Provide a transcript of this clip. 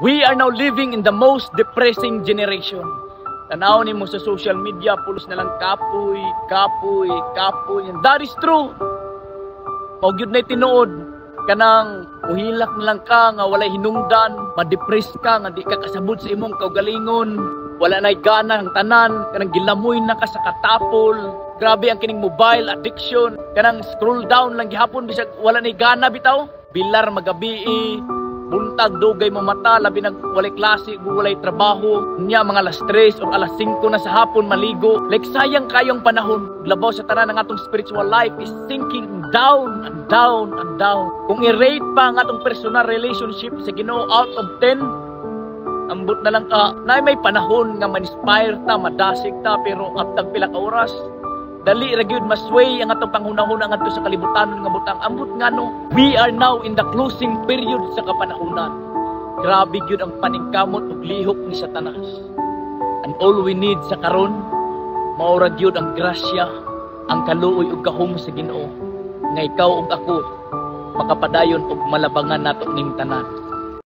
We are now living in the most depressing generation. Tanaw nimo sa social media, pulos na lang kapoy, kapoy, kapoy. And that is true. Mao gyud na tinuod, kanang uhilak na lang ka nga walay hinungdan, ma-depress ka nga di ka kasabot sa imong kaugalingon, wala na'y gana ang tanan, kanang gilamoy na ka sa katapol. Grabe ang kining mobile addiction, kanang scroll down lang gihapon bisag wala na'y gana bitaw. Bilar magabii, buntag dugay mo mata, labi nag walay klase, walay trabaho niya, mga alas 3 or alas 5 na sa hapon maligo. Like, sayang kayong panahon. Labaw sa tanan, ang atong spiritual life is sinking down and down and down. Kung i-rate pa ang atong personal relationship sa Ginoo out of 10, ambot na lang ka na may panahon nga ma-inspire ta, madasig ta, pero aptag pila ka oras. Dali ra gyud masway ang atong panghunahuna ngadto sa kalibutan nga butang. Ambot ngano, we are now in the closing period sa kapanahunan. Grabe gyud ang paningkamot ug lihok ni Satanas. And all we need sa karon, mao ra gyud ang grasya, ang kaluoy ug gahom sa Ginoo nga ikaw ug ako makapadayon ug malabangan nato ning tanan.